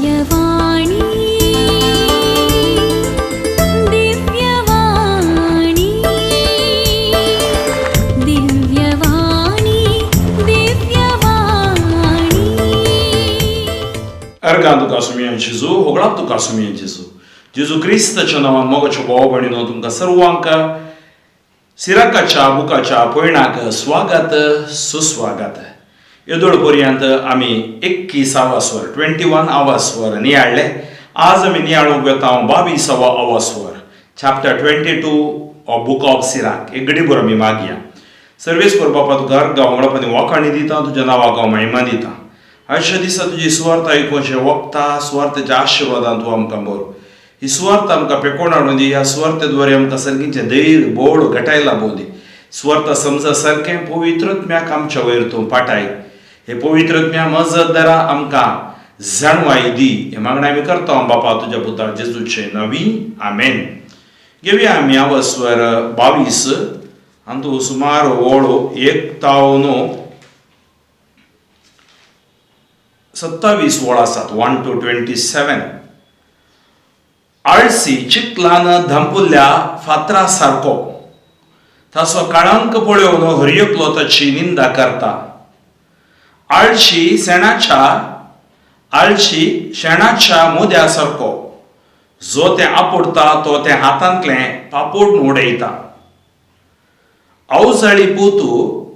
दिव्यवाणी, दिव्यवाणी, दिव्यवाणी, दिव्यवाणी. अर्गां तुका सुमया जेजू, होगळाक तुका सुमया जेजू. जेजू क्रिस्ताच्या नांवान मोगाच्यो भाव भयणीनो, तुमकां सर्वांक सिराकाच्या बुकाच्या पयणाक स्वागत सुस्वागत. येदोळ पर्यंत आमी 21 आवास्वर, 21 आवास्वर नियाळ्ळे. आज आमी नियाळूंक वेता 22वा आवास्वर, chapter 22 of Book of Sirach. एक घडी भर आमी मागया. सर्वेस्पर बापा, तुका अर्गां होगळाप आनी वाखाणी दिता. तुज्या नांवाक हांव महिमा दिता. आयच्या दिसा तुजी सुवार्थ आयकुचें वखता सुवार्थेच्या आशिर्वादान तूं आमकां बरो. ही सुवार्थ आमकां पेकोवन हाडून दी. ह्या सुवार्थे द्वारे आमकां सर्गीचें धैर्य बोळ घटाय लाबोवं दी. सुवार्थ समजा सारकें पवित्रत्म्याक आमच्या वयर तूं पाठाय. हे पवित्रत्म्या मजत दरा आमकां जाणवाय दी. हे मागणें आमी करता बापा, तुज्या पुता जेजूचे नांवी, आमेन. घेवया आमी आवस्वर 22. अंतू सुमार ओळो 1 तावन 27 वळ आसात, 1 to 27. आळसी चिखलान धांपुल्ल्या फातरा सारको. ताचो काळांक पळोवन हर एकलो ताची निंदा करता. आळशी शेणाच्या मुद्या सारको. जो तें आपुडटा तो तें हातांतलें पापोड उडयता. अवजाळी पूत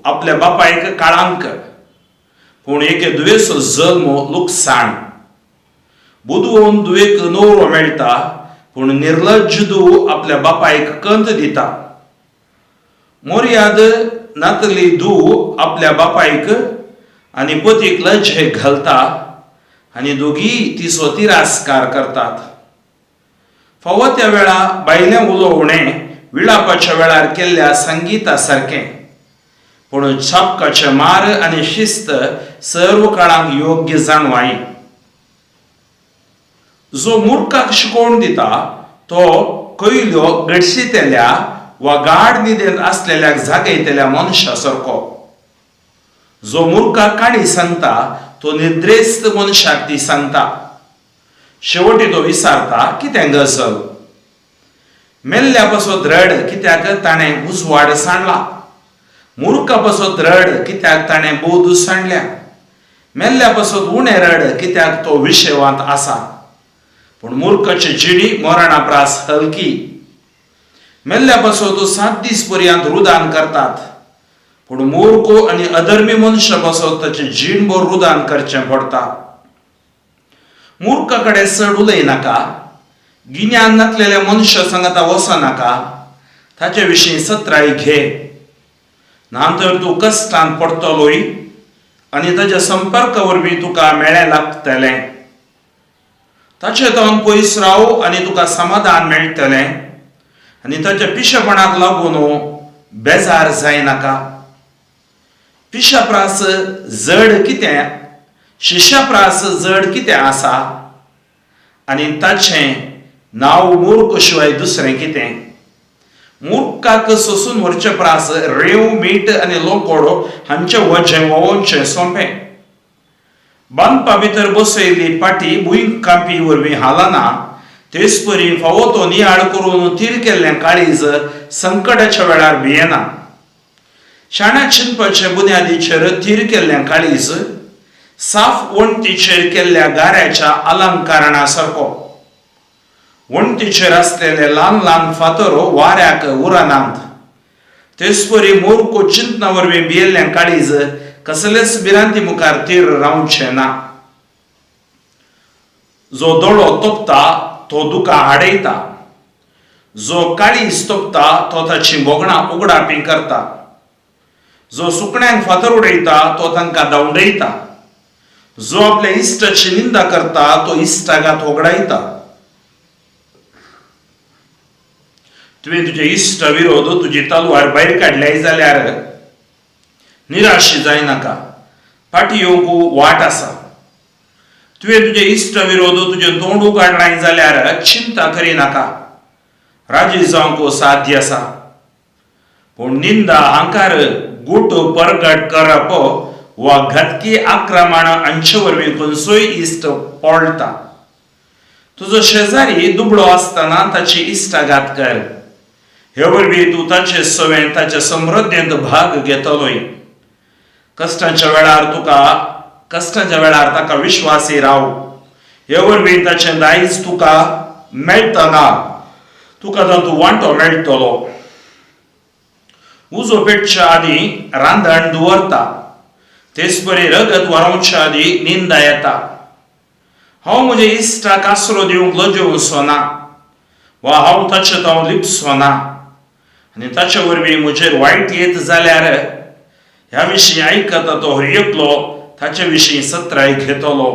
आपल्या बापायक काळांक, पूण एके दुयेचो जल्म लुकसाण. बुदवंत धुवेक नवरो मेळटा, पूण निर्लज्ज धूव आपल्या बापायक कंत दिता. मोर्याद नातली धूव आपल्या बापायक आनी पतीक लजेक घालता आनी दोगी तिचो तिरस्कार करतात. फावो त्या वेळा भायलें उलोवणें विळापाच्या वेळार केल्ल्या संगिता सारकें, पूण चापकाचे मार आनी शिस्त सर्व काळांक योग्य जाणवाय. जो मुर्खाक शिकोवन दिता तो कयल्यो गडशितेल्या वा गाढ न्हिदेंत आसलेल्याक जागयतल्या मनशा सारको. जो मुर्खाक काणी सांगता तो निद्रेस्त मनशाक ती सांगता. शेवटी तो विसारता कितें गजल. मेल्ल्या पासत रड, कित्याक ताणें उजवाड सांडला. मुर्खा पासत रड, कित्याक ताणें बोध सांडल्या. मेल्ल्या पासत उणें रड, कित्याक तो विशेवांत आसा. पूण मुर्खाची जिणी मरणा प्रास हलकी. मेल्ल्या पासत 7 दीस पर्यंत रुदान करतात, पूण मूर्ख आनी अधर्मी मनशा पासत ताचें जीणभर रुदान करचें पडटा. मूर्खा कडेन चड उलयनाका. गिन्यान नासलेल्या मनशा सांगता वचनाका. ताचे विशीं सत्राय घे, ना तर तूं कश्टान पडटलोय आनी ताच्या संपर्का वरवीं तुका मेळ्ळें लागतलें. ताचे तावन पयस राव आनी तुका समाधान मेळटलें आनी ताच्या पिशेपणाक लागून बेजार जायनाका. पिशाप्रास जड कितें, शिशाप्रास जड कितें आसा आनी ताचें नांव मूर्ख शिवाय दुसरें कितें? मूर्खाक सोसून व्हरचे प्रास रेंव, मीठ आनी लोकोड हांचें वजें व्हांवोवचें सोंपें. बांदपा भितर बसयल्ली पाटी भुंयकांपी वरवीं हालना, तेच परी फावो तो नियाळ करून थीर केल्लें काळीज संकटाच्या वेळार भियेना. शाण्या चिंतपाचे बुन्यादीचेर थीर केल्लें काळीज साफ वण्टीचेर केल्ल्या गाऱ्याच्या अलंकारणा सारको. वण्टीचेर आसलेले ल्हान ल्हान फातर वाऱ्याक उरनात, तेच परी मूर्ख चिंतना वरवीं भियेल्लें काळीज कसलेच भिरांती मुखार थीर रावचें ना. जो दोळो तोपता तो दुकां हाडयता. जो काळीज तोपता तो ताची भोगणां उगडापी करता. जो सुकण्यांक फातर उडयता तो तांकां धांवडयता. जो आपल्या इश्टाची निंदा करता तो इश्टागात होगडायता. तुवें तुज्या इश्टा विरोध तुजी तलवार भायर काडल्याय जाल्यार निराशी जायनाका. फाटीं येवंक वाट आसा. तुवें तुज्या इश्टा विरोध तुजें तोंड उगाडलाय जाल्यार चिंता करिनाका. राजी जावंक साध्य आसा. पूण निंदा, अहंकार, गुट परगट करप वा घातकी आक्रमण हांचे वरवीं खंयचोय इश्ट पळटा. तुजो शेजारी दुबळो आसतना ताची इश्टागात कर. हे वरवीं तूं ताचे सवें ताचे समृद्धेंत भाग घेतलोय. कश्टांच्या वेळार तुका कश्टांच्या वेळार ताका विश्वासी राव. हे वरवीं ताचें दायज तुका मेळटना तुका तातूंत वांटो मेळटलो. उजो पेटच्या आदीं रांदण दवरता, तेच परी रगत व्हारोवच्या आदीं निंदा येता. हांव म्हज्या इश्टाक आसरो दिवंक लजेवचो ना वा हांव ताचे हांव लिपचो ना आनी ताचे वरवीं म्हजेर वायट येत जाल्यार ह्या विशीं आयकता तो हर एकलो ताचे विशीं सत्राय घेतलो.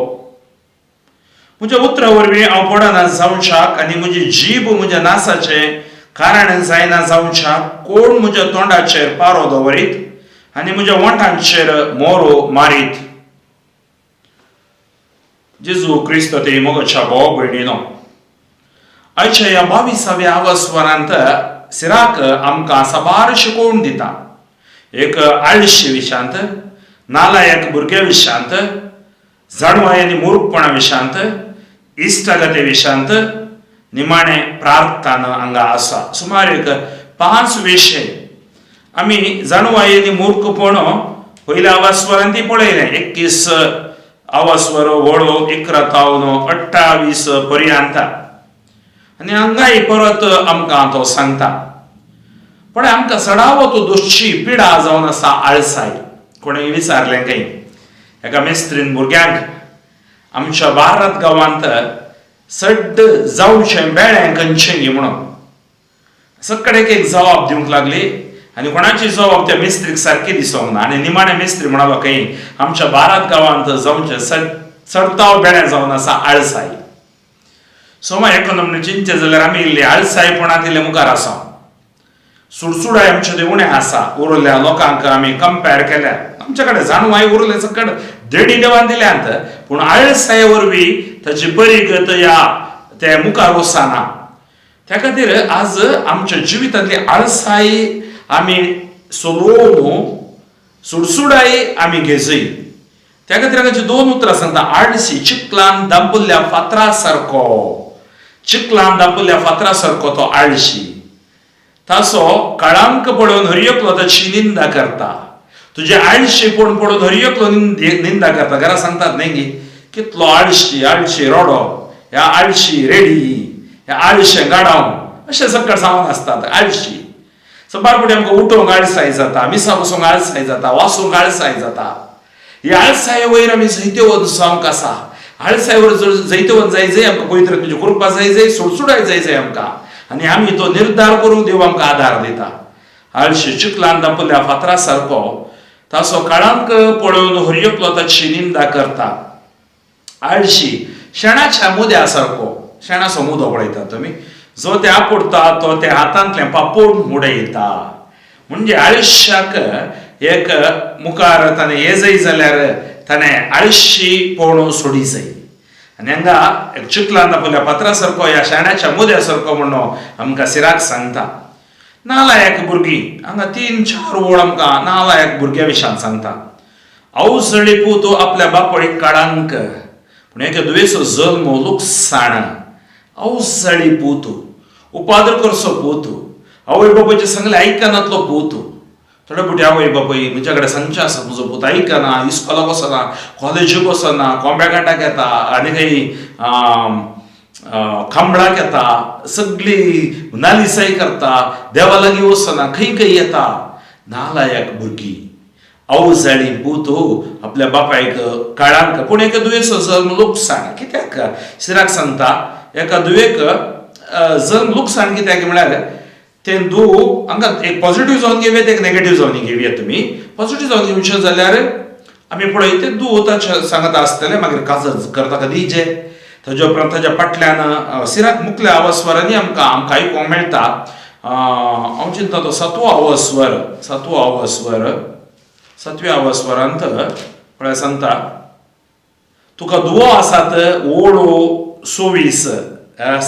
म्हज्या उतरा वरवीं हांव पडना जावच्याक आनी म्हजी जीब म्हज्या नासाचें कारण जायना जावच्याक कोण म्हज्या तोंडाचेर पारो दवरीत आनी म्हज्या वोंठांचेर मोरो मारीत. जेजू क्रिस्त ते मोगाच्या भाव भयणीनो, आयच्या ह्या 22व्या अवस्वरांत सिराक आमकां साबार शिकोवन दिता. एक आळशी विशांत, नालायक भुरग्या विशांत, जाणवाय आनी मूर्खपणा विशांत, इश्टागते विशांत, निमाणे प्रार्थना हांगा आसा. सुमार एक 5 विशय आमी जाणवाय आनी मूर्खपण पयल्या आवास्वरांत पळयलें. 21 आवास्वर वळो 11 तावन 28 पर्यंत आनी हांगाय परत आमकां तो सांगता. पण आमकां चडावत दोशी पिडा जावन आसा आळसाय. कोणें विचारलें खंय एका मिस्त्रीन भुरग्यांक, आमच्या भारत गांवांत सड्ड जावचें बेळें खंयचें गी म्हणून. सगळे एक जबाब दिवंक लागली आनी कोणाची जबाब त्या मिस्त्रीक सारकी दिसोंक ना. आनी निमाणे मिस्त्री म्हणालो खंय आमच्या भारत गांवांत जावचें चडताव बेळें जावन आसा आळसाय. सोमा एकोनॉमी चिंतचें जाल्यार आमी इल्ली आळसायपणांत इल्ले मुखार आसा. सुडसुडाय आमचे ते उणें आसा. उरल्या लोकांक आमी कंपेर केल्यार आमचे कडेन जाणवाय उरले सकट देणी देवान दिल्यांत, पूण आळसाये वरवीं ताची बरी गत ह्या ते मुखार वचना. त्या खातीर आज आमच्या जिवितांतली आळसाय आमी सोलोवन सुडसुडाय आमी घेजय. त्या खातीर हांगाची 2 उतरां सांगता. आळशी चिकलान दांपुल्ल्या फातरा सारको, चिकलान दांपुल्ल्या फातरा सारको तो आळशी. ताचो कळांक पळोवन हर एकलो ताची निंदा करता. तुजे आळशीपण पळोवन हर एकलो निंदा करता. घरा सांगतात न्ही गी, कितलो आळशी, आळशी रोडो, ह्या आळशी रेडी, ह्या आळशें गाडाव, अशें सगळें सांगून आसतात आळशी. सबार फुडें आमकां उठोवंक आळसाय जाता, मिसा बसूंक आळसाय जाता, वाचूंक आळसाय जाता. ही आळसाये वयर आमी जैतेवंत जावंक आसा. आळसाय वयर जैतेवंत जाय जाय आमकां, पवित्र तुजी कृपा जाय जाय, सुडसुडाय जाय जाय आमकां आनी आमी तो निर्धार करूंक देव आमकां आदार दिता. आळशी चिकलान दापल्या फातरा सारको ताचो काळांक पळोवन हर एकलो ताची निंदा करता. आळशी शेणाच्या मुद्या सारको, शेणाचो मुदो पळयता तुमी, जो ते आपुडता तो ते हातांतलें पापोड उडयता. म्हणजे आळशाक एक मुखार ताणें हे जाय जाल्यार ताणें आळशी पळोवन सोडी जाय. आनी हांगा एक चिकलान दाखयल्या फातरा सारको ह्या शेणाच्या मुद्या सारको म्हणून आमकां सिराक सांगता. नालायक भुरगीं हांगा 3-4 ओळ आमकां नालायक भुरग्या विशांत सांगता. अवसळी पूत आपल्या बापयक काळांक, पूण एके दुयेचो जल्म लुकसाण. अवसळी पूत, उपाद्र करचो पूत, आवय बापायचें सांगलें आयकनातलो पूत. थोडे फावटी आवय बापूय म्हज्या कडेन सांगचें आसा, म्हजो पूत आयकना, इस्कोलाक वचना, कॉलेजीक वचना, कोंब्याकाटाक येता आनी खंय खांबळाक येता, सगळी नालिसाय करता, देवा लागीं वचना, खंय खंय येता. नालायक भुरगीं अवजाळी पूत आपल्या बापायक काळांक, पूण एका दुयेचो जल्म लुकसाण. कित्याक सिराक सांगता एका दुयेक जल्म लुकसाण कित्याक म्हळ्यार तें दू हांगा एक पॉझिटिव्ह जावन घेवया, एक नेगेटीव जावन घेवया. तुमी पॉझिटिव्ह जावन घेवचें जाल्यार आमी पळय तें दू ताचें सांगता आसतलें, मागीर काजत करता कदीजे ताज्या उपरांत ताज्या फाटल्यान सिराक मुखल्या अवस्वरांनी आमकां आमकां आयकूंक मेळटा. हांव चिंता तो सातवो अवस्वर, सातवो अवस्वर, सातव्या अवस्वरांत पळय सांगता, तुका दुवो आसात ओडो 26,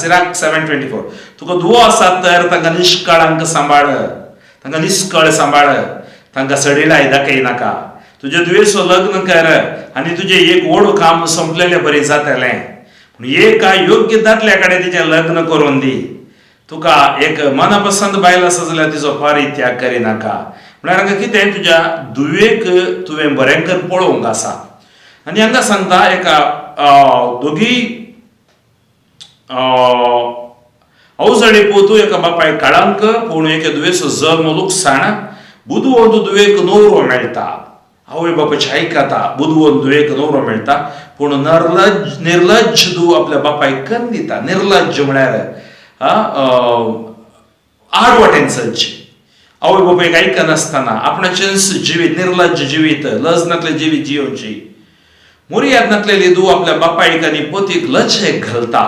सिराक 7:24. तुका दुवो आसात तर तांकां निश्कळांक सांबाळ, तांकां निश्कळ सांबाळ, तांकां सडिलाय दाखय नाका. तुजे दुयेचो लग्न कर आनी तुजें एक व्हड काम संपलेले बरें जातलें. पूण एका योग्य दादल्या कडेन तिचें लग्न करून दी. तुका एक मनपसंद बायल आसा जाल्यार तिचो परित्याग करिनाका. म्हळ्यार हांगा कितें, तुज्या धुवेक तुवें बरें करून पळोवंक आसा. आनी हांगा सांगता एका दोगी अवजडे पूत एका बापायक कळंक, पूण एके धुवेचो जल्म लुकसाण. बुदवंत धुवेक नवरो मेळटा. आवय बापायची आयकता, बुदवंत धुवेक नवरो मेळटा, पूण नर्लज निर्लज्ज धूव आपल्या बापायक कन्न दिता. निर्लज्ज म्हळ्यार आड वाटेन चलची, आवय बापायक आयकनासतना आपणाचेंच जिवीत, निर्लज्ज जिवीत, लज नासलें जिवीत जियोवची. मुर्याद नासलेली धूव आपल्या बापायक आनी पतीक लजेक घालता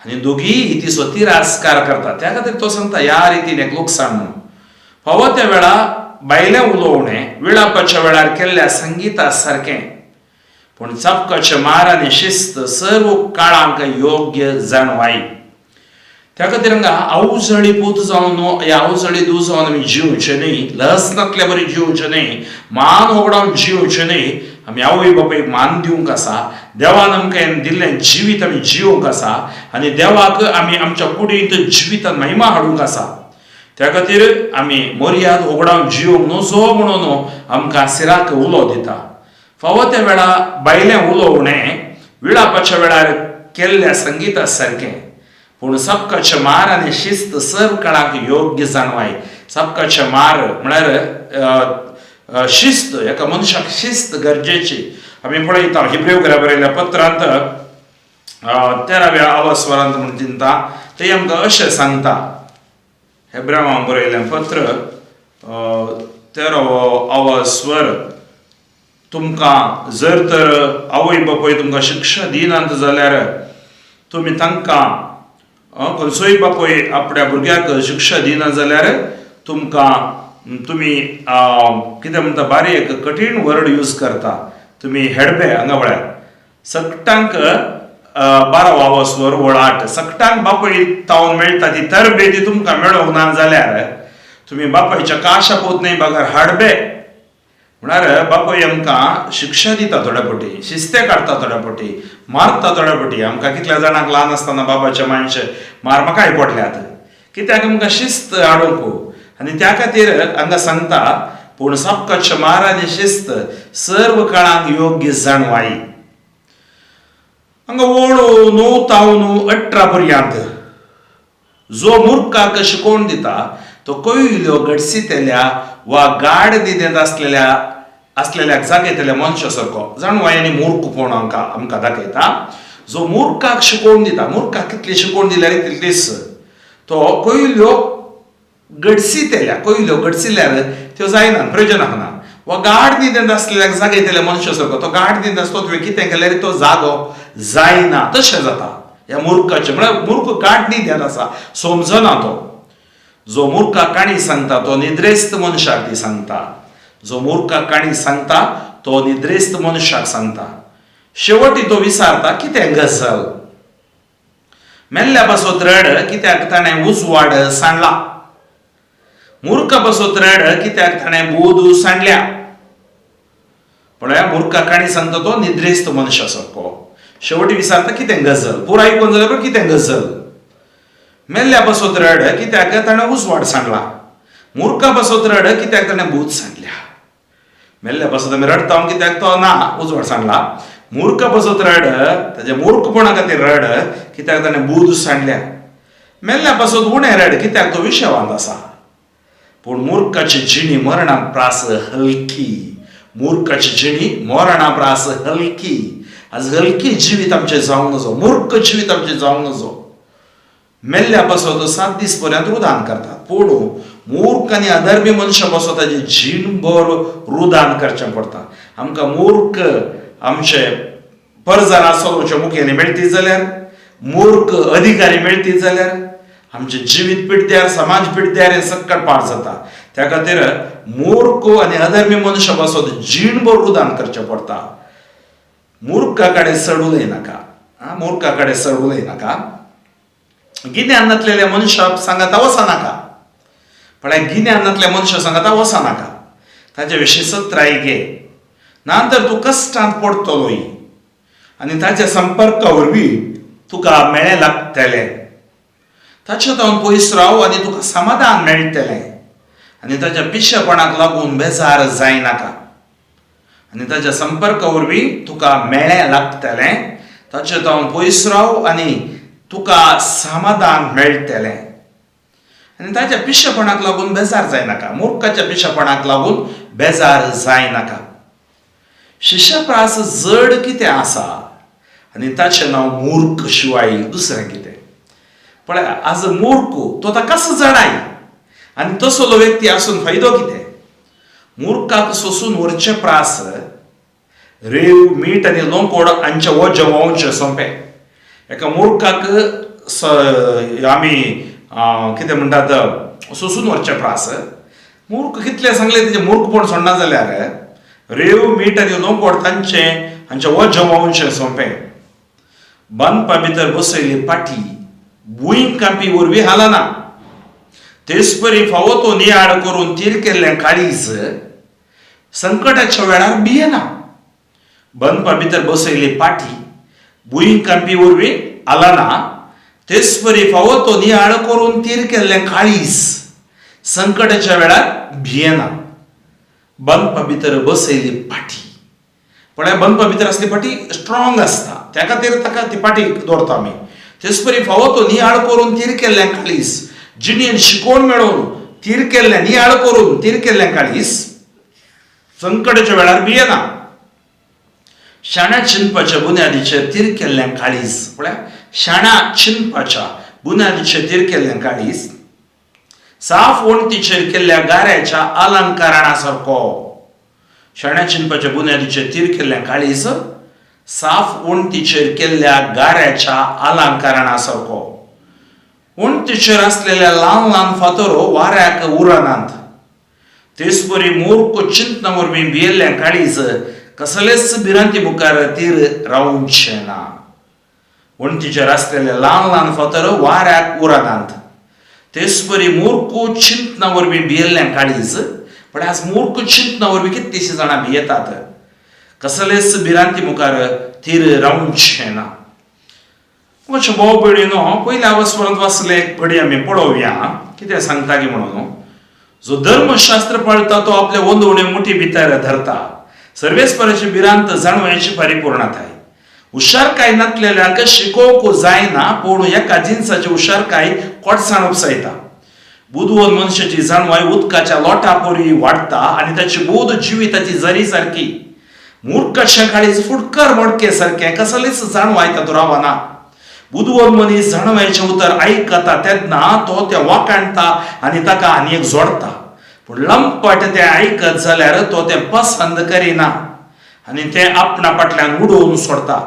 आनी दोगीय तिचो तिरस्कार करता. त्या खातीर तो सांगता ह्या रितीन एक लुकसाण म्हणून. फावो त्या वेळा भायलें उलोवणें विळापाच्या वेळार केल्ल्या संगिता सारकें, पूण चापकाचे मार आनी शिस्त सर्व काळांक योग्य जाणवाय. त्या खातीर हांगा अवजळी पूत जावन ह्या अवजळी धूव जावन आमी जिवचें न्हय, लज नासल्या बरी जिवचें न्हय, मान होगडावन जिवचें न्हय. आमी आवय बापायक मान दिवंक आसा. देवान आमकां दिल्लें जिवीत आमी जिवंक आसा आनी देवाक आमी आमच्या कुडींत जिवितान महिमा हाडूंक आसा. त्या खातीर आमी मर्याद होगडावन जिवंक नजो म्हणून आमकां सिराक उलो दिता. फावो त्या वेळा भायलें उलोवणें विळापाच्या वेळार केल्ल्या संगिता सारकें, पूण सबकाचे मार आनी शिस्त सर्व काळाक योग्य जाणवाय. सबकाचे मार म्हळ्यार शिस्त, एका मनशाक शिस्त गरजेची. आमी पळयता हिब्रेव घरा बरयल्या पत्रांत 13व्या अवस्वरांत म्हूण चिंता ते आमकां अशें सांगता. हेब्रावां बरयलें पत्र 13वो अवस्वर, तुमकां जर तर आवय बापूय तुमकां शिक्षा दिनात जाल्यार तुमी तांकां, खंयचोय बापूय आपल्या भुरग्याक शिक्षा दिना जाल्यार तुमकां तुमी कितें म्हणटा, बारीक एक कठीण वर्ड यूज करता तुमी, हेडबे. हांगा पळयात, सगटांक 12वो आवस्वर वळ 8, सगटांक बापूय तावन मेळटा ती तरबेती तुमकां मेळोंक ना जाल्यार तुमी बापायच्या काशा पोत न्हय बगर हाडबे. म्हळ्यार बापूय आमकां शिक्षा दिता थोड्या फावटी, शिस्ते काडटा थोड्या फावटी, मारता थोड्या फावटी. आमकां कितल्या जाणांक ल्हान आसतना बाबाच्या मानशे मार म्हाकाय पडल्यात, कित्याक आमकां शिस्त हाडूंक. आनी त्या खातीर हांगा सांगता, पूण सबकाचे मार आनी शिस्त सर्व काळांक योग्य जाणवाय. हांगा ओळ 9 तावन 18 पर्यंत, जो मुर्खाक शिकोवन दिता तो कोयल्यो गडसितेल्या वा गाड दिदेंत आसलेल्याक जागयतल्या मनशा सारको. जाणवाय आनी मूर्खपण आमकां दाखयता. जो मूर्खाक शिकोवन दिता, मूर्खाक कितली शिकोवन दिल्यार तितलीच, तो कोयल्यो गडसितेल्या, कोयल्यो गडसिल्यार त्यो जायना, प्रयोजनाक ना, वा गाड न्हिदेंत आसलेल्याक जागयतल्या मनशा सारको. तो गाड न्हिदेंत आसतो, तुवें कितें केल्यार तो जागो जायना, तशें जाता ह्या मूर्खाचें. म्हळ्यार मूर्ख गाड न्हिदेंत आसा, समजना तो. जो मूर्खाक काणी सांगता तो निद्रेस्त मनशाक ती सांगता. जो मूर्खाक काणी सांगता तो निद्रेस्त मनशाक सांगता. शेवटी तो विचारता कितें गजल. मेल्ल्या पासत रड कित्याक ताणें उजवाड सांडला. मूर्खा पासत रड कित्याक ताणें बोध सांडल्या. पळया, मूर्खा काणी सांगता तो निद्रेस्त मनशा सारको. शेवटी विचारता कितें गजल. पुराय आयकून जाल्यार कितें गजल. मेल्ल्या पासत रड कित्याक ताणें उजवाड सांडला. मूर्खा पासत रड कित्याक ताणें भूत सांडल्या. मेल्ल्या पासत आमी रडटा कित्याक तो ना उजवाड सांडला. मूर्खा पासत रड, ताच्या मूर्खपणा खातीर रड कित्याक ताणें बूद सांडल्या. मेल्ल्या पासत उणें रड कित्याक तो विशवांत आसा. पूण मूर्खाची जिणी मरणा प्रास हलकी. मूर्खाची जिणी मरणा प्रास हलकी. आज हलकी जिवीत आमचें जावंक नजो, मूर्ख जिवीत आमचें जावंक नजो. मेल्ल्या पासत 7 दीस पर्यंत रुदान करतात, पूण मूर्ख आनी अधर्मी मनशां पासत ताजें जीणभर रुदान करचें पडटा. आमकां मूर्ख आमचे परजारां चलोवचे मुखेली मेळटीत जाल्यार, मूर्ख अधिकारी मेळटीत जाल्यार आमचें जिवीत पिडद्यार, समाज पिडद्यार हें सक्कड पाड जाता. त्या खातीर मूर्ख आनी अधर्मी मनशां पासत जीणभर रुदान करचें पडटा. मूर्खा कडेन चड उलयनाका, मूर्खा कडेन चड उलयनाका. गिन्यान नासलेल्या मनशाक सांगाता वचनाका. पळय, गिन्यान नासल्या मनशा सांगाता वचनाका, ताजे विशीं सत्राय घे, ना तर तूं कश्टांत पडटलोय आनी ताच्या संपर्का वरवीं तुका मेळें लागतलें. ताचे जावन पयस राव आनी तुका समाधान मेळटलें आनी ताच्या पिशेपणाक लागून बेजार जायनाका. आनी ताच्या संपर्का वरवीं तुका मेळें लागतलें. ताचे जावन पयस राव आनी तुका समाधान मेळटलें आनी ताच्या पिशेपणाक लागून बेजार जायनाका. मूर्खाच्या पिशेपणाक लागून बेजार जायनाका. शिश्यप्रास जड कितें आसा आनी ताचें नांव मूर्ख शिवाय दुसरें कितें. पळय आज मूर्ख तो ताकाच जडाय आनी तसलो व्यक्ती आसून फायदो कितें. मूर्खाक सोसून व्हरचे प्रास रेंव मीठ आनी लोंकोड हांचें वजें व्हांवचें सोंपें. एका मूर्खाक आमी कितें म्हणटात सोसून व्हरचे प्रास. मूर्ख कितलें सांगलें तेजें मूर्खपण सोडना जाल्यार रेंव मीठ आनी लोंकोड तांचें हांचें वजें व्हांवचें सोंपें. बांदपा भितर बसयल्ली पाटी भूंय कांपी वरवीं हालना. तेच परी फावो तो नियाळ करून तीर केल्लें काळीज संकटाच्या वेळार भियेना. बांदपा भितर बसयल्ली पाटी भूंय कांपी वरवीं हालना. तेच परी फावो तो नियाळ करून तीर केल्लें काळीज संकटाच्या वेळार भियेना. बांदपा भितर बसयल्ली पाटी पळय बांदपा भितर आसली पाटी स्ट्रॉंग आसता त्या खातीर ताका ती पाटी दवरता आमी. तेच परी फावो तो नियाळ करून तीर केल्लें काळीज जिणेन शिकोवन मेळोवन तीर केल्लें नियाळ करून तीर केल्लें काळीज संकटाच्या वेळार भियेना. शाण्या चिंतपाच्या बुन्यादीचेर तीर केल्लें काळीज पळय शाण्या चिंतपाच्या बुन्यादीचेर तीर केल्लें काळीज साफ वणटीचेर केल्ल्या गाऱ्याच्या अलंकारणा सारको. शाण्या चिंतपाच्या बुन्यादीचेर तीर केल्लें काळीज साफ वणटीचेर केल्ल्या गाऱ्याच्या अलंकारणा सारको. वणटीचेर आसलेल्या ल्हान ल्हान फातरो वाऱ्याक उरनात. तेच परी मूर्ख चिंतना वरवीं भियेल्लें काळीज कसलेच भिरांती मुखार तीर रावचें ना. वणटीचेर आसलेले ल्हान ल्हान फातर वाऱ्याक उरनात. तेच परी मूर्ख चिंतना वरवीं भियेल्लें काळीज पण आज मूर्ख चिंतना वरवीं कितलीशीं जाणां भियेतात. कसलेच भिरांती मुखार तीर रावचें ना. मातशें भोव भयणीनो पयल्या वसपर्यंत वाचले एक घडी आमी पळोवया कितें सांगता की म्हणून. जो धर्मशास्त्र पाळटा तो आपल्या वंदवणे मुठी भितर धरता. सर्वेस्पराची भिरांत जाणवयाची परिपूर्णताय. हुशारकाय नातलेल्यांक शिकोवंक जायना पूण एका जिनसाची हुशारकाय कोटसाण उपसायता. बुदवंत मनशाची जाणवाय उदकाच्या लोटा परी वाडटा आनी ताची बोध जिविताची जरी सारकी. मूर्खाच्या काळीज फुटकर मडके सारकें कसलीच जाणवाय तातूंत रावना. बुदवंत मनीस जाणवायचें उतर आयकता तेन्ना तो तें वाखाणटा आनी ताका आनी एक जोडटा. पूण लंपट तें आयकत जाल्यार तो तें पसंद करिना आनी तें आपणा फाटल्यान उडोवन सोडटा.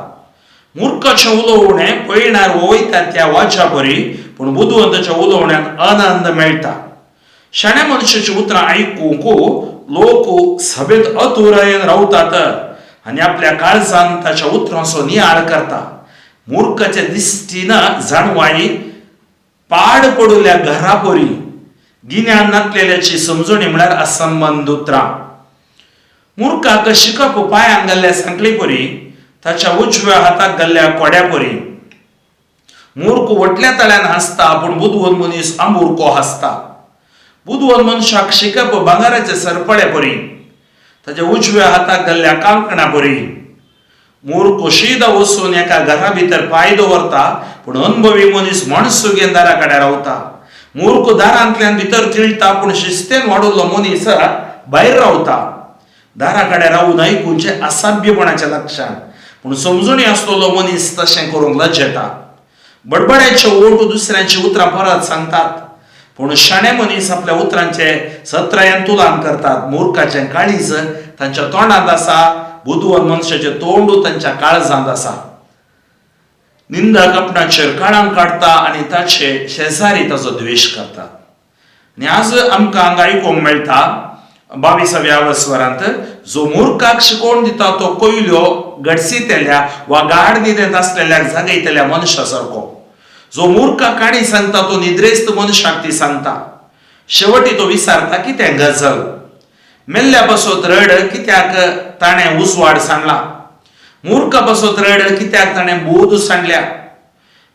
मूर्खाचें उलोवणें पयणार वयता त्या वाच्या परी पूण बुदवंताच्या उलोवण्यांत आनंद मेळटा. शाण्या मनशाचीं उतरां आयकूंक लोक सभेंत अतुरायेन रावतात आनी आपल्या काळजान ताच्या उतरांचो नियाळ करता. मूर्खाच्या दिश्टीन जाणवाय पाड पडुल्या घरा परी गिन्यान नातलेल्याची समजणी म्हळ्यार असंबंद उतरां. मूर्खाक शिकप पांयांक घाल्ल्या सांखळी परी ताच्या उजव्या हाताक घाल्ल्या कोड्या परी. मूर्ख वटल्या तळ्यान हांसता पूण बुदवंत मनीस आमुरको हांसता. बुदवंत मनशाक शिकप भांगराचे सरपळे परी ताच्या उजव्या हाताक घाल्ल्या कांकणा परी. मूर्ख शीदा वचून एका घरा भितर पांय दवरता पूण अनुभवी मनीस माणसुगेन दारा कडेन रावता. मूर्ख दारांतल्यान भितर तिळटा पूण शिस्तेन वाडुल्लो मनीस भायर रावता. दारा कडेन रावून आयकुचें असभ्यपणाचें लक्षण पूण समजणी आसतलो मनीस तशें करूंक लजेता. बडबड्याचे ओट दुसऱ्यांची उतरां परत सांगतात पूण शाणे मनीस आपल्या उतरांचे सत्रायन तुलान करतात. मूर्खाचें काळीज तांच्या तोंडांत आसा, बुदवंत मनशाचें तोंड तांच्या काळजांत आसा. निंदक आपणाचेर काळांक काडटा आनी ताचे शेजारी ताचो द्वेश करतात. आनी आज आमकां हांगा आयकूंक मेळटा 22व्या वस्वरांत जो मूर्खाक शिकोवन दिता तो कोयल्यो गडसितेल्या वा गाड न्हिदेंत आसलेल्याक जागयतल्या मनशा सारको. जो मूर्खाक काणी सांगता तो निद्रेस्त मनशाक ती सांगता. शेवटी तो विचारता कितें गजल मेल्ल्या पासत रड कित्याक ताणें उजवाड सांडला. मूर्खा पासत रड कित्याक ताणें बोध सांडल्या.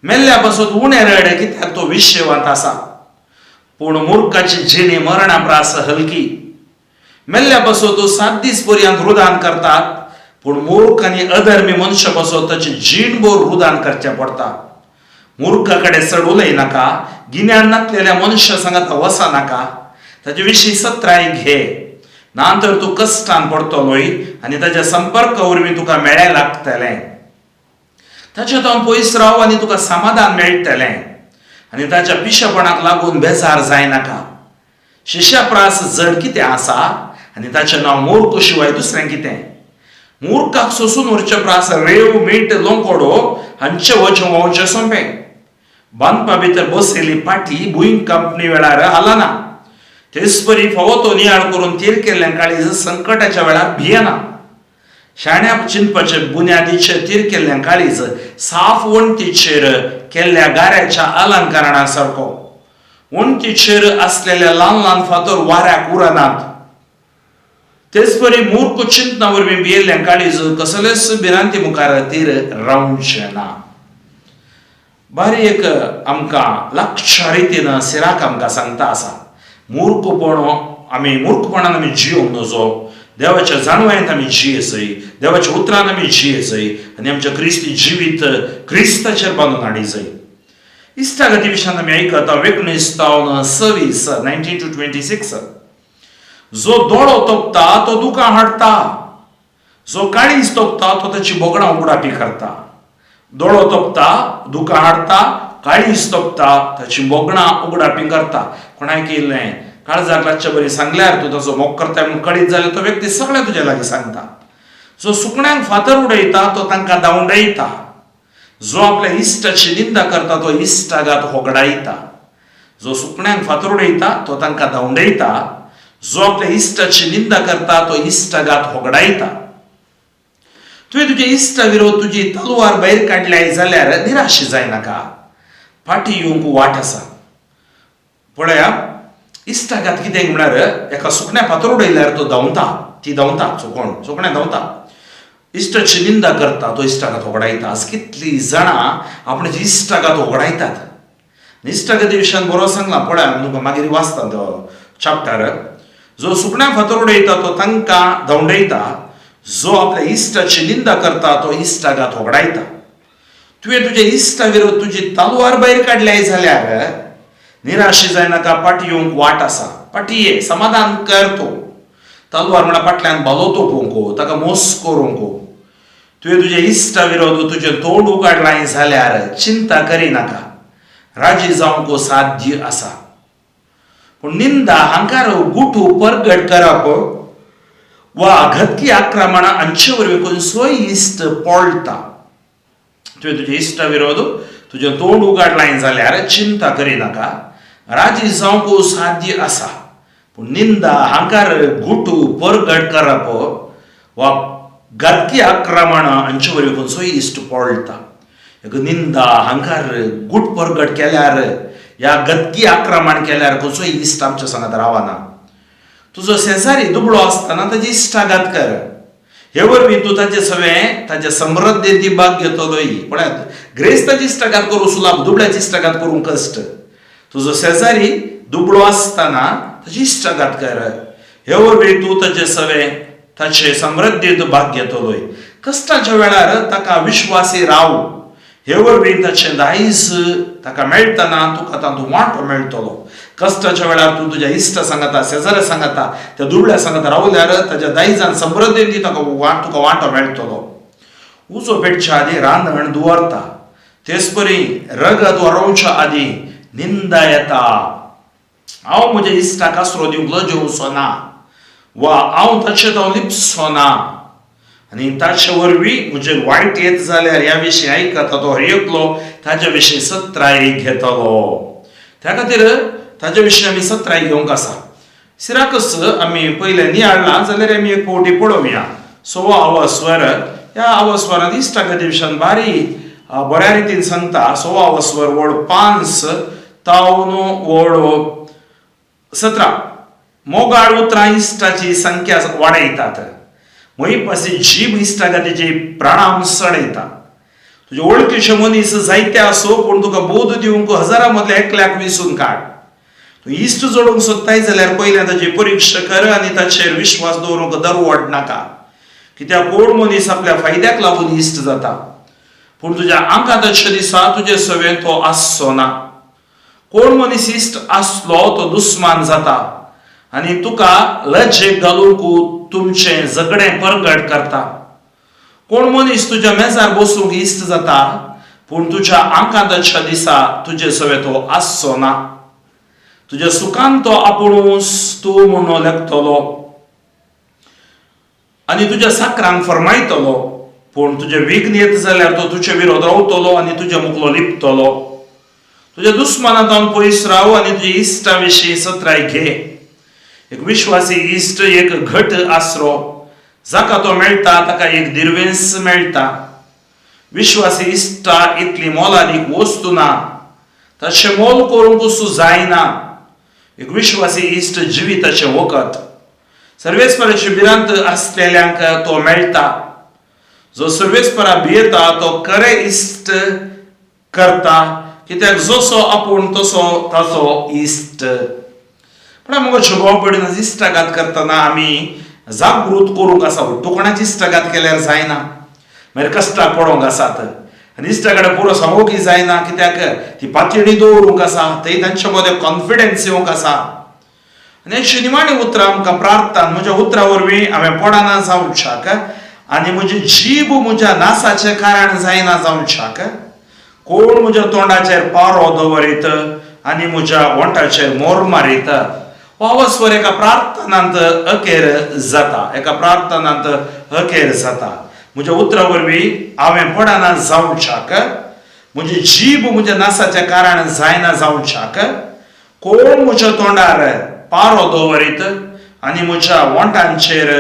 मेल्ल्या पासत उणें रड कित्याक तो विशेवांत आसा. पूण मूर्खाची जिणी मरणा प्रास हलकी. मेल्ल्या पासत तो 7 दीस पर्यंत रुदान करतात, पूण मूर्ख आनी अधर्मी मनशा पासत ताची जीणभर रुदान करचें पडटा. मूर्खा कडेन चड उलयनाका, गिन्यान नासलेल्या मनशा सांगात वसा नाका. ताजे विशीं सत्राय घे, ना तर तूं कश्टान पडटलोय आनी ताच्या संपर्का वरवीं तुका मेळ्ळें लागतलें. ताच्या तावन पयस राव आनी तुका समाधान मेळटलें आनी ताच्या पिशेपणाक लागून बेजार जायनाका. शिश्या प्रास जड कितें आसा आनी ताचें नांव मूर्ख शिवाय दुसरें कितें? मूर्खाक सोसून उरचे प्रास रेंव, मीठ, लोंकोडो हांचें वचें व्हांवचें सोंपें. बांदपा भितर बसयल्ली पाटी भूंय कंपनी वेळार हालना. तेच परी फावो तो नियाळ करून तीर केल्ल्या काळीज संकटाच्या वेळार भियेना. शाण्या चिंतपाचे बुन्यादीचे तीर केल्ल्या काळीज साफ वण्टीचेर केल्ल्या गाऱ्याच्या अलंकरणा सारको. वण्टीचेर आसलेले ल्हान ल्हान फातर वाऱ्याक उरनात. तेच परी मूर्ख चिंतना वरवीं भियेल्ल्या काळीज कसलेच भिरांती मुखार तीर रावचें ना. बारी एक आमकां लक्ष रितीन सिराक आमकां सांगता आसा, मूर्खपण आमी मूर्खपणान आमी जियोंक नजो, देवाच्या जाणवायेंत आमी जियेसय, देवाच्या उतरान आमी जियेसय आनी आमच्या क्रिस्ती जिवीत क्रिस्ताचेर बांदून हाडीजय. इश्टागती विशयान आमी आयकता 19 तावन 26, 19 to 26. जो दोळो तोपता तो दुकां हाडटा, जो काळीज तोपता तो ताची बोगडां उगडापी करता. दोळो तोपता दुकां हाडटा, काळीज तोपता ताची बोगणां उगडापी करता. कोणाक येयलें काळजाक लागचे बरी सांगल्यार तूं ताचो मोग करता म्हूण कळीत जाल्यार तो व्यक्ती सगळें तुज्या लागीं सांगता. जो सुकण्यांक फातर उडयता तो तांकां धांवडायता. जो आपल्या इश्टाची निंदा करता तो इश्टागात होगडायता. जो सुकण्यांक फातर उडयता तो तांकां धांवडायता. जो आपल्या इश्टाची निंदा करता तो इश्टागात होगडायता. तुवें तुज्या इश्टा विरोध तुजी तलवार भायर काडल्याय जाल्यार निराश जायनाका, फाटी येवंक वाट आसा. पळया, इश्टागात कितें म्हळ्यार एका सुकण्या फातर उडयल्यार तो धांवता, ती धांवता, सुकोण सुकणें धांवता. इश्टाची निंदा करता तो इश्टागात होगडायता. आज कितलीं जाणां आपणाची इश्टागात होगडायतात. इश्टागती विशयान बरो सांगला, पळया तुमकां मागीर वाचता तो चॅप्टर. जो सुकण्या फातर उडयता तो तांकां धांवडायता. जो आपल्या इश्टाची निंदा करता तो इश्टागात होगडायता. तुवें तुज्या इश्टा विरोध तुजी तलवार भायर काडल्याय जाल्यार निराशी जायनाका, फाटी येवंक वाट आसा. फाटी ये, समाधान कर. तो तलवार म्हळ्यार फाटल्यान भालो तोपूंक, ताका मोस करूंक. तुवें तुज्या इश्टा विरोध तुजें तोंड उगाडलाय जाल्यार चिंता करिनाका, राजी जावंक साध्य आसा. पूण निंदा, हांकार, गुटू परगट करप वा घटकी आक्रमणां हांचे वरवीं खंयचोय इश्ट पळटा. तुवें तुज्या इश्टा विरोध तुजें तोंड उगाडलाय जाल्यार चिंता करिनाका, राजी जावंक साध्य आसा. पूण निंदा, हांकार, गुटू परगट करप वा घातकी आक्रमणां हांचे वरवीं खंयचोय इश्ट पळटा. एक निंदा, हांकार, गुट परगट केल्यार ह्या गतकी आक्रमण केल्यार खंयचोय इश्ट आमच्या सांगात रावना. तुजो शेजारी दुबळो आसतना ताजी इश्टागात कर, हे वरवीं तूं ताचे सवें ताच्या समृद्धेंत भाग घेतलोय. पळयात, ग्रेस्ताची इश्टागात करूं सुलाभ, दुबळ्याची इश्टागात करूंक कश्ट. तुजो शेजारी दुबळो आसतना ताची इश्टागात कर, हे वरवीं तूं ताचे सवें ताचे समृद्धेंत भाग घेतलोय. कश्टाच्या वेळार ताका विश्वासी राव, हे वरवीं ताचें दायज ताका मेळटना तुका तातूंत वांटो मेळटलो. कश्टाच्या वेळार तूं तुज्या इश्टा सांगता, शेजाऱ्या सांगता, त्या दुबळ्या सांगता रावल्यार ताच्या दायजान समृद्धेन ती ताका तुका वांटो मेळटलो. उजो पेटच्या आदी रांदण दवरता, तेच परी रगत वरोवच्या आदी निंदा येता. हांव म्हज्या इश्टाक आसरो दिवंक लजेवचो ना वा हांव ताचें हांव लिपचो ना आनी ताचे वरवीं म्हजेर वायट येत जाल्यार ह्या विशीं आयकता तो हर एकलो ताच्या विशीं सत्राय घेतलो. त्या खातीर ताच्या विशीं आमी सत्राय घेवंक आसा. सिराकस आमी पयलें नियाळ्ळां जाल्यार आमी एक फावटी पळोवया. सवो अवस्वर, ह्या अवस्वरांत इश्टागती विशयान बारी बऱ्या रितीन सांगता. सवो अवस्वर वड 5 तावन वड 17. मोगाळ उतरां इश्टाची संख्या वाडयतात, मोहिपासी जीब इश्टागतीची प्राणाम चडयता. तुजे वळखीचे मनीस जायते आसूं, पूण तुका बोध दिवंक हजारां मदल्या एकल्याक विसून काड. तूं इश्ट जोडूंक सोदताय जाल्यार पयलें ताची परिक्षा कर आनी ताचेर विश्वास दवरूंक दरवड नाका, कित्याक कोण मनीस आपल्या फायद्याक लागून इश्ट जाता. पूण तुज्या आंकांताच्या दिसा तुजे सवें तो आसचो ना. कोण मनीस इश्ट आसलो तो दुस्मान जाता आनी तुका लजेक घालूंक तुमचें झगडें परगट करता. कोण मनीस तुज्या मेजार बसूंक इश्ट जाता, पूण तुज्या आंकांताच्या दिसा तुजे सवें तो आसचो ना. तुज्या सुखान तो आपुणूच तूं म्हणून लेखतलो आनी तुज्या साकरांक फरमायतलो, पूण तुजें विघ्न येत जाल्यार तो तुजे विरोध रावतलो आनी तुज्या मुखलो लिपतलो. तुज्या दुस्माना जावन पयस राव आनी तुज्या इश्टा विशीं सत्राय घे. एक विश्वासी इश्ट एक घट आसरो, जाका तो मेळटा ताका एक दिर्वेंस मेळटा. विश्वासी इश्टा इतली मोलादीक वस्तू ना, ताचें मोल करूंक सुद्दां जायना. एक विश्वासी इश्ट जिविताचें वखद, सर्वेस्पराची भिरांत आसलेल्यांक तो मेळटा. जो सर्वेस्परा भियेता तो खरें इश्ट करता, कित्याक जसो आपूण तसो ताचो इश्ट. पूण आमकां भाव भयणीन, इश्टागात करतना आमी जागृत करूंक आसा. तूं कोणाची इश्टागात केल्यार जायना, मागीर कश्टाक पडोंक आसात आनी इश्टा कडेन पुरो सांगूंकय जायना, कित्याक ती पातयेणी दवरूंक आसा, थंय तांचे मदें कॉन्फिडन्स येवंक आसा. आनी अशी निमाणी उतरां आमकां प्रार्थना, म्हज्या उतरां वरवीं हांवें पडना जावच्याक आनी म्हजी जीब म्हज्या नासाचें कारण जायना जावच्याक. कोण म्हज्या तोंडाचेर पारो दवरीत आनी म्हज्या ओंठाचेर मोर मारीत. हो अवस्वर एका प्रार्थनांत अखेर जाता, एका प्रार्थनांत अखेर जाता. म्हज्या उतरां वरवीं हांवें पडना जावच्याक, म्हजी जीब म्हज्या नासाचें कारण जायना जावच्याक. कोण म्हज्या तोंडार पारो दवरीत आनी म्हज्या ओंठांचेर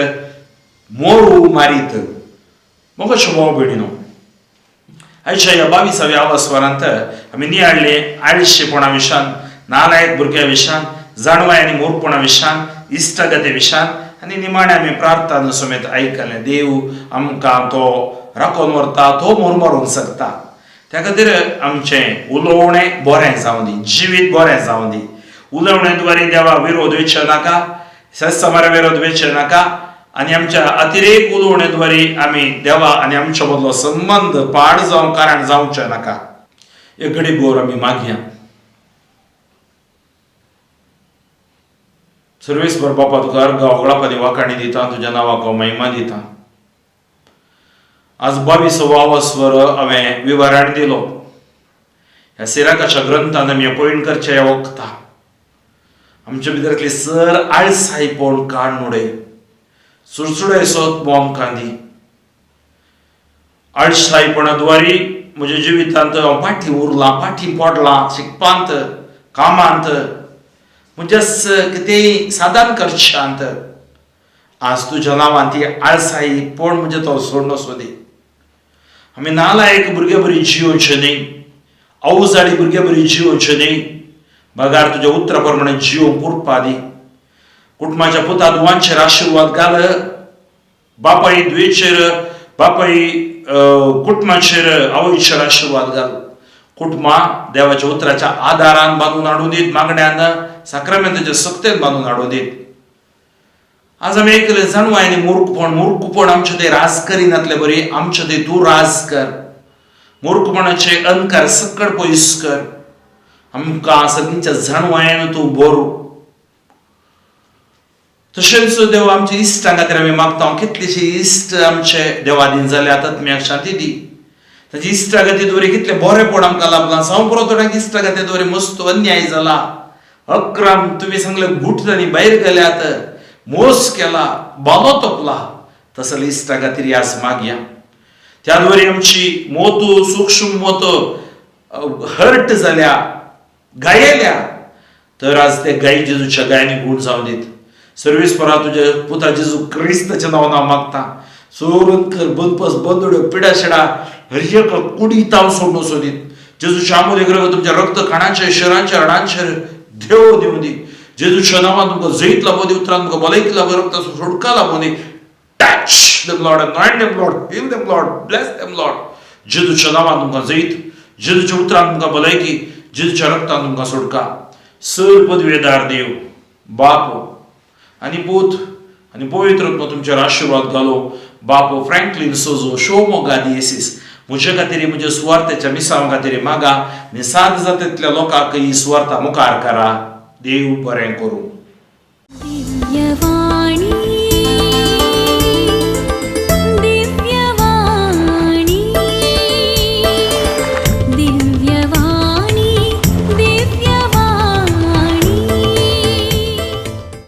मोरू मारीत. मोगाच्यो भाव भयणीनो, आयच्या ह्या 22व्या अवस्वरांत आमी नियाळ्ळे आळशेपणा विशान, नालायक भुरग्या विशान, जाणवाय आनी मूर्खपणा विशान, इश्टागती विशान आनी निमाणें आमी प्रार्थना समेत आयकलें. देव आमकां तो राखून व्हरता, तो मोर मारूंक शकता. त्या खातीर आमचें उलोवणें बरें जावं दी, जिवीत बरें जावं दी. उलोवणे द्वारे देवा विरोध वेचो नाका, सत्समारा विरोध वेचो नाका आनी आमच्या अतिरेक उलोवणे द्वारे आमी देवा आनी आमच्या मदलो संबंद पाड जावं कारण जावचें नाका. एक घडी गोर आमी मागया. सर्वेस्पर बापा, तुका अर्घ होगळापानी वाखाणी दिता, तुज्या नांवाक हांव महिमा दिता. आज 22वो अवस्वर हांवें विवरण दिलो. ह्या सिराकाच्या ग्रंथान आमी अपॉयंट करचें ह्या वखता आमच्या भितरतली सर आळसायपण काडून उडय, सुडसुडायसो आमकां दी. आळसायपणा द्वारी म्हज्या जिवितांत हांव फाटीं उरलां, फाटीं पडलां, शिकपांत, कामांत, म्हणजेच कितेंय साधन करच्यांत. आज तुज्या नांवान ती आळसाय पण म्हणजे तो सोडणो सोदी. आमी नालायक भुरग्या बरी जियोवचें न्ही, अवजाडी भुरग्या बरी जियोवचें न्ही, बगार तुज्या उतरा प्रमाणे जियोवंक उरपा दी. कुटुंबाच्या पुता धुवांचेर आशिर्वाद घाल, बापाय दुयेचेर, बापाय कुटुंबाचेर, आवयचेर आशिर्वाद घाल. कुटुंबां देवाच्या उतराच्या आदारान बांदून हाडून दीत, मागण्यान साक्रामेंताच्या सक्तेन बांदून हाडून दीत. आज आमी एकले जाणवाय आनी मूर्खपण, मूर्खपण आमचे ते राज करिनातले बरी आमचे ते तूं राज कर. मूर्खपणाचे अणकार सकड पयस कर, आमकां सगळींच्या जाणवायेन तूं बरो. तशेंच देव आमच्या इश्टां खातीर आमी मागता. कितलेशे इश्ट आमचे देवादीन जाले, आत्म्याक शांती दी. ताची इश्टागती द्वारे कितले बरेपण आमकां लाभलां. जावं पुरो थोड्यांक इश्टागती द्वारे मस्त अन्याय जाला. अक्रम तुमी सांगले गुट आनी भायर गेल्यात, मोस केला, बालो तोपला, तसले इश्टा खातीर आज मागया. त्या द्वारे आमची मोत सूक्ष्म मोत हर्ट जाल्या, गायल्या तर आज ते गाय जेजूच्या गायनी गूण जावं दीत. सर्वेस्परा तुज्या पुता जेजू क्रिस्ताच्या नांवान हांव मागता, सोरून कर बंदपस बंद उडय, पिडा शेडा हर एक कुडी ताव सोडून सोदीत. जेजूच्या आमोलेक रगत तुमच्या रक्त कणाचेर, शरांचेर, हाडांचेर देव दिवं दी. जेजूच्या नांवान तुमकां जैत लाबोवं दी, उतरान तुमकां भलायकी लाबो, रक्ताचो सोडका लाबोवं दी. Touch them, Lord, anoint them, Lord, heal them, Lord, bless them, Lord. जेजूच्या नांवान तुमकां जैत, जेजूच्या उतरान तुमकां भलायकी, जेजूच्या रक्तान तुमकां सोडका. सर पदवेदार देव बाप आनी पूत आनी पवित्र आत्मो तुमचेर आशिर्वाद घालो. बाप फ्रँकलीन सोजो शिवमोगा दियेसीस म्हजे खातीर, म्हज्या सुवार्थाच्या मिसांव खातीर मागा आनी सात जातींतल्या लोकांक ही सुवार्था मुखार करा. देव बरें करूं. दिव्यवाणी.